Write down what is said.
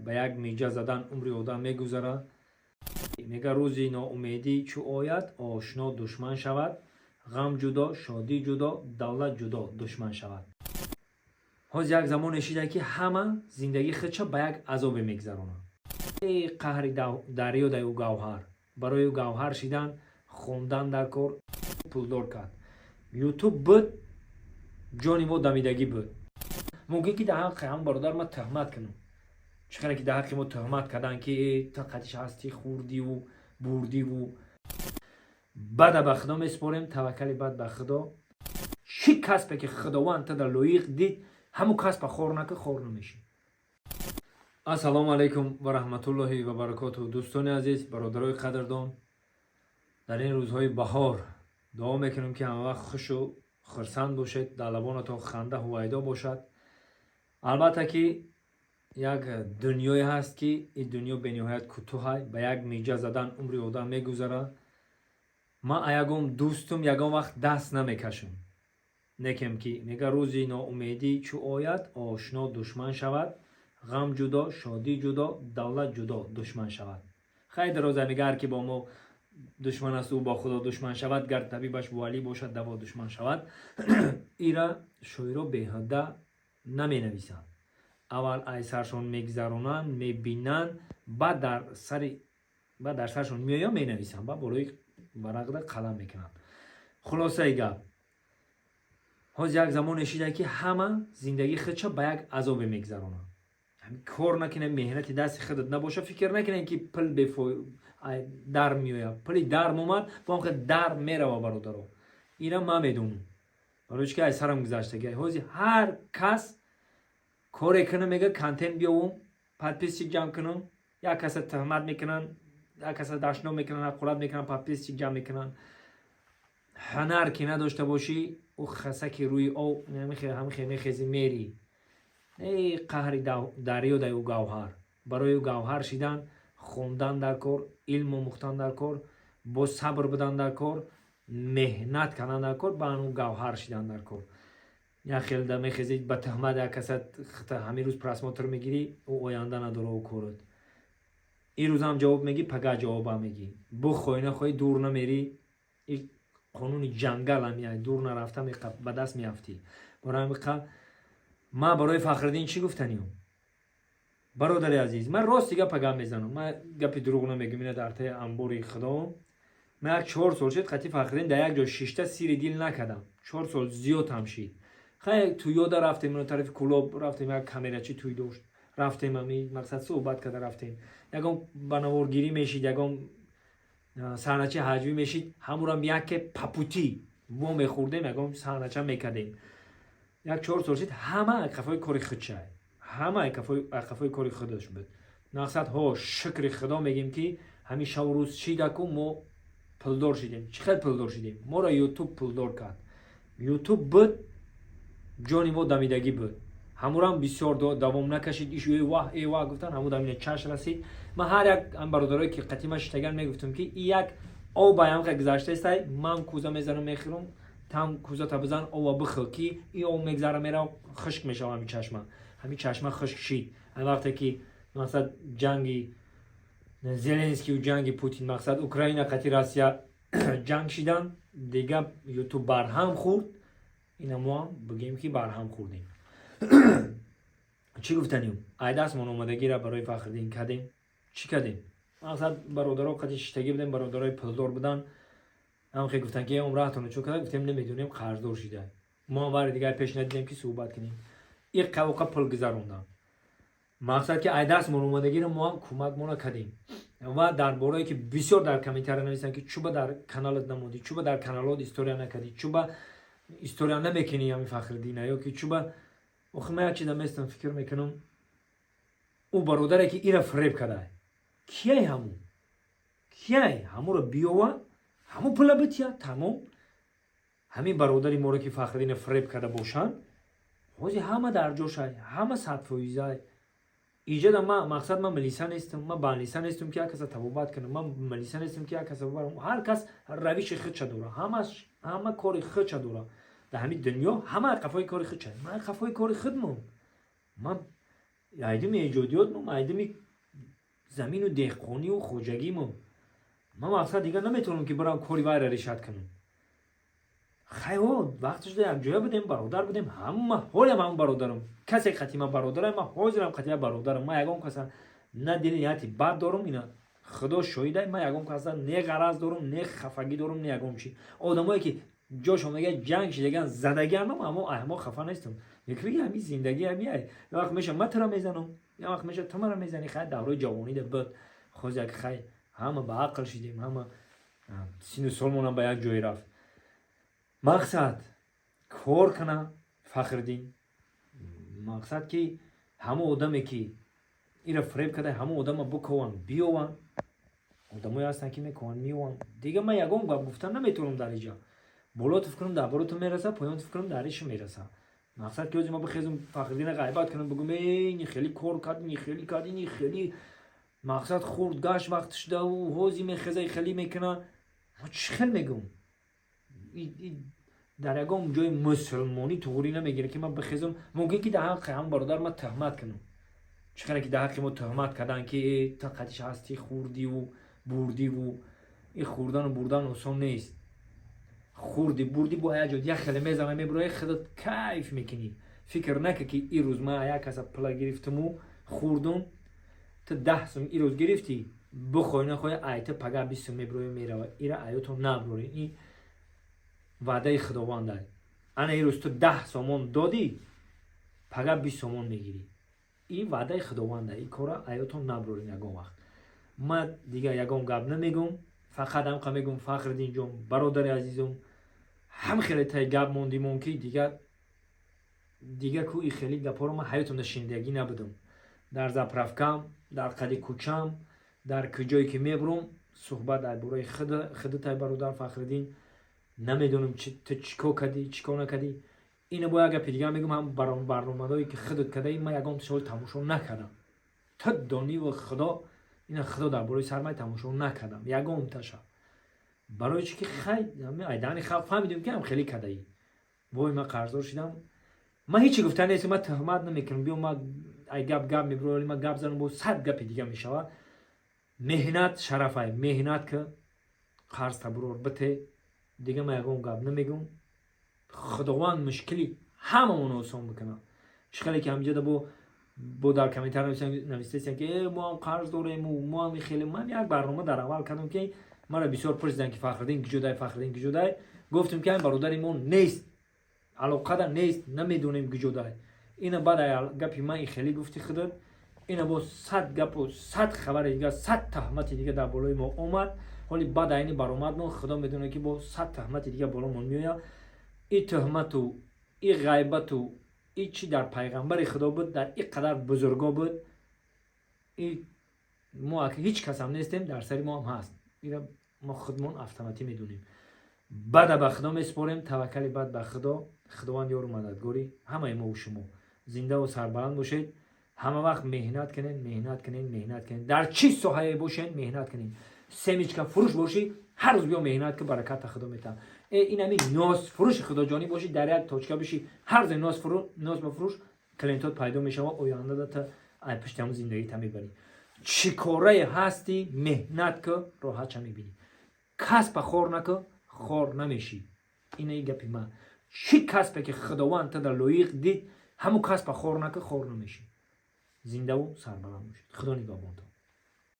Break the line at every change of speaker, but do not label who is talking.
Ба як миҷа задан умри одам мегузарад. Мега, рӯзи ноумедӣ чӯ ояд, ошно душман шавад, ғам ҷудо, шодӣ ҷудо, давлат ҷудо душман шавад. Ҳозир як замоне шида, ки ҳама зиндагии худша ба як азобе мегузаронад. Қаҳри дарё дай ӯ гавҳар. Барои ӯ гавҳар шидан хондан дар кор, пулдор кард. Ютуб буд, ҷони мо дамидагӣ буд. Мумкин ки дар ҳаққи ҳам бародар ма тӯҳмат кунам. Чӣ қадар ки дар ҳаққи мо тӯҳмат карданд, ки ту қатиш ҳастӣ, хӯрдиву бурдиву. Бада ба Худо месупорем, таваккали бад ба Худо. Чӣ касбе ки Худованд тада лоиқ дид, ҳамун касба хор накӣ, хор намешӣ. Ассалому алайкум ва раҳматуллоҳи ва баракоту, дӯстони азиз, бародарои қадрдон. Дар ин рӯзҳои баҳор дуо мекунем, ки ҳамавақт хушу хурсанд бошед, дар лабонатон ханда ҳувайдо бошад. Албатта ки як дунёе ҳаст, ки ин дунё бениҳоят кӯтоҳай, ба як миҷа задан умри одам мегузарад. Ман а ягон дӯстум ягон вақт даст намекашам. Некем ки мега, рӯзи ноумедӣ чӯ ояд, ошно душман шавад, ғам ҷудо, шодӣ ҷудо, давлат ҷудо душман шавад. Хайр, дароза мега, ҳар ки бо мо душман аст, ӯ бо Худо душман шавад, гар табибаш валӣ бошад, даво душман шавад. Ира шоиро беҳуда наменависанд. Аввал ай саршон мегзаронанд, мебинанд, баъд дар саршон меоянд, менависанд, баъд болои варақда қалам мекунанд. Хулосаи гап, ҳозир як замоне шида, ки ҳама зиндагии худша ба як азобе мегузаронанд. Кор накунем, меҳнати дасти худат набоша, фикр накунем, ки пул дар меояд. Пули дарм омад, бо дар мерава, бародаро. Ира ман медонам, барои чи ки ай сарам гузаштаги. Ҳозир ҳар кас коре кунам, мега, контент биёвум, подписчик ҷамъ кунам. Як каса тӯҳмат мекунанд, як каса дашном мекунанд, ҳақорат мекунанд, подписчик ҷамъ мекунанд. Ҳунар ки надошта бошӣ, ӯ хасаки рӯи об ҳамихе мехези, мери. Эй, қаҳри дарё дай ӯ гавҳар. Барои ӯ гавҳар шидан хондан дар кор, илм омӯхтан дар кор, бо сабр будан дар кор, меҳнат кардан дар кор, ба ан гавҳар шидан дар кор. Як хелда мехези, ба тӯҳмат як каса ҳамин рӯз просмотр мегирӣ, ӯ оянда надора ӯ корот. Ин рӯзам ҷавоб мегӣ, пага ҷавобам мегӣ. Бухоҳӣ, нахоҳӣ, дур намерӣ. Қонуни ҷангал ҳам, дур нарафта ба даст меафтӣ. Барои ҳамин ман барои Фахриддин чӣ гуфтаниём? Бародари азиз, ман рости гапа гап мезанам, ман гапи дурӯғ намегӯм. Ина дар таи амбори Худо ман як 4 сол шуд, қати Фахриддин дар як ҷо шишта сири дил накардам. 4 сол зиёд ҳам шид. Хай, тӯёда рафтем, ино тарафи Кулоб рафтем, як камерачи тӯй дошт, рафтем, ами мақсад суҳбат карда рафтем. Ягон ба наворгирӣ мешид, ягон саҳначаи ҳаҷвӣ мешид, ҳамурам яке папутӣ во мехӯрдем, ягон саҳнача мекардем. Як 4 сол шид, ҳама қафои кори худшай, ҳама қафои кори худаш буд. Мақсад, ҳо, шукри Худо мегем, ки ҳамин шаву рӯз шидаку мо пулдор шидем. Чӣ хел пулдор шидем? Моро Ютуб пулдор кард. Ютуб буд, ҷони мо дамидагӣ буд. Ҳамурам бисёр давом накашид. Иш э ваҳ, э ваҳ гуфтан, ҳаму дамина чаш расид. Ман ҳар як бародарое ки қатима шитаган мегуфтам, ки и як об аямқа гузаштаистай, ман кӯза мезанам, мехӯрам, там кӯзата бизан, ова бихӯр, ки и об мегзара, мерав, хушк мешава ҳамин чашма. Ҳамин чашма хушк шид. Ҳамин вақте ки, мақсад, ҷанги Зеленскию ҷанги Путин, мақсад, Украина қати Россия ҷанг шидан, дига Ютуб барҳам хӯрд. Ина моам бигем, ки барҳам хӯрдем. Чӣ гуфтанем? Айдастмон омадагира барои Фахриддин кардем. Чӣ кардем? Мақсад, бародаро қати шиштагӣ будем, бародарои пулдор будан, ҳамхе гуфтан, ки умраҳатонро чӯ карда. Гуфтем, намедонем, қарздор шида. Мо вари дигар пеш надидем, ки суҳбат кунем. Иққа пул гузарондам. Мақсад, ки айдастмон омадагиро мо ҳам кӯмакмона кардем. Ва дар борое ки бисёр дар комментария нависанд, ки чӯба дар каналат намондӣ, чӯба дар каналот история накардӣ, чӯба история намекунӣ ҳами Фахриддина, ё ки чӯба. Охи, ман як чиза местам, фикр мекунам: ӯ бародаре ки ира фиреб кардай, кияй? Ҳамун кияй? Ҳамуро биёва, ҳамун пула бития, тамом. Ҳамин бародари моро ки Фахриддина фиреб карда бошанд, ҳозир ҳама дар ҷошай, ҳама 100%-ай. Иҷода ма мақсад, ман милиса нестам, ман балниса нестам, ки як каса табобат кунам, ман милиса нестам, ки як каса бубарам. Ҳар кас равиши худша дора, ҳама кори худша дора дар ҳамин дунё, ҳама қафои кори худша. Ман қафои кори худмон. Ман Айдими эҷодиёт, мо айдими замину деҳқонию хоҷагимо. Ман, мақсад, дигар наметавонам, ки барам кори вайра решать кунам. Хайҳо, вақташда якҷоя будем, бародар будем, ҳама ҳолям ҳам бародарам. Касе қати ман бародарам, ман ҳозирам қатия бародарам. Ман ягон каса на дили нияти бад дорум, ина Худо шоҳида, ман ягон каса не ғараз дорум, не хафагӣ дорум, не ягон чи. Одамое ки ҷошон мега ҷанг шидаган, задагиам, аммо аҳмо хафа нестам. Якриги ҳами зиндагӣ ҳами ай. Як вақт меша ман тура мезанам, як вақт меша ту мара мезанӣ. Хай, давраи ҷавонида буд. Хоз як, хай, ҳама ба ақл шидем, ҳама сину солмонам ба як ҷое рафт. Мақсад, кор кана Фахриддин. Мақсад, ки ҳама одаме ки ира фиреб карда, ҳама одама бикованд, биёванд. Одамое ҳастанд, ки мекованд, меёванд. Дига ман ягон гап гуфтан наметавонам дар иҷа. Боло туф кунам, дар боло ту мераса, поён туф кунам, дар иши мераса. Мақсад, ки ози ма бихезум, Фахриддина ғайбат кунам, бигум: «Э, ини хеле кор кард, ини хеле кард, ини хеле, мақсад, хурд гашт вақт шудаву ҳози мехеза, хеле мекуна», ма чӣ хел мегум? Дар ягон ҷои мусулмонӣ туғрӣ намегирад, ки ман бихезум. Мумкин ки дар ҳаққи ҳам бародар ман туҳмат кунам, чӣ хеле ки дар ҳаққи мо туҳмат карданд, ки ту қатиш ҳастӣ, хурдиву бурдиву. И хурдану бурдан осон нест. Хурди, бурди, бо як ҷо як хеле мезана, мебурои, худат кайф мекунӣ. Фикр нака, ки ирӯз ман як каса пула гирифтуму хурдум. Ту 10 сум ирӯз гирифтӣ, бихоҳӣ нахоҳӣ, ай ту пага 20 сум мебурои, мерава. Ира аёто набурорӣ, ин ваъдаи Худованд ай. Ана ирӯз ту 10 сомон додӣ, пага 20 сомон мегирӣ. Ин ваъдаи Худованд ай. Ин кора аётон набурорем ягон вақт. Ман дигар ягон гап намегум, фақат ҳамқа мегум: Фахриддин ҷон, бародари азизум, ҳам хеле тай гап мондимон, ки дигар ку и хеле гапҳоро ман ҳаётам шинидагӣ набудам. Дар заправкам, дар қади кӯчам, дар куҷое ки мебурам, суҳбат дар бораи худутай. Бародар Фахриддин, намедонам, ту чӣ кор кардӣ, чӣ кор накардӣ. Ина бо як гапи дигар мегӯм: ҳам барномаҳое ки худат кардаи, ман ягон шои тамошо накардам. Ту дониву Худо, ина Худо дар бораи сармай тамошо накардам ягонташа. Барои чӣ ки, хай, айдани халқ фаҳмидем, ки ҳам хеле кардаӣ. Вой, ман қарздор шидам. Ман ҳечи гуфта нест, ман туҳмат намекунам. Биё, ман ай гап гап мебуроли, ман гап занам, бо сад гапи дига мешавад. Меҳнат шарафай, меҳнат ки қарз табурор бите. Дига ман ягон гап намегум. Худованд мушкили ҳамаонро осон бикунад. Чӣ хеле ки ҳамҷода бо дар комментар навистасиян, ки мо ҳам қарз дорему, мо ҳам хеле. Ман як барнома дар аввал кардам, ки маро бисёр пурсиданд, ки Фахриддин киҷодай, Фахриддин киҷодай. Гуфтем, ки ҳам бародари мо нест, алоқада нест, намедонем киҷодай. Ина баъд гапи ман и хеле гуфти худат, ина бо сад гапу сад хабари дига, сад таҳмати дига дар болои мо омад. Ҳоли баъд айни баромадмон, Худо медонад, ки бо сад таҳмати дига боломон меояд. И туҳмату, и ғайбату, и чӣ дар пайғамбари Худо буд, дар и қадар бузурго буд, и мо ҳеҷ касам нестем, дар сари мо ҳам ҳаст. Ира мо худмон автоматӣ медонем. Бада ба Худо месупорем, таваккали бад ба Худо. Худованд ёру мададгори ҳамаи мову шумо. Зиндаву сарбаланд бошед. Ҳама вақт меҳнат кунед, меҳнат кунед, меҳнат кунед. Дар чӣ соҳае бошед, меҳнат кунед. Семечка фурӯш бошӣ, ҳар рӯз биё, меҳнат ки, бараката Худо метаҳад. Э, ин ҳами нос фурӯши худоҷонӣ бошӣ, дар як точка бишӣ, ҳар рӯзе нос бафурӯш, клиентот пайдо мешава, оянда та ай пушти ҳамн зиндагита мебарӣ. Чӣ корае ҳастӣ, меҳнат ки, роҳатша мебинӣ. Касба хор накӣ, хор намешӣ. Ина гапи ман. Чӣ касбе ки Худованд тада лоиқ дид, ҳамун касба хор накӣ, хор намешӣ. Зиндаву сарбаланд бошед. Худо нигаҳбонтон.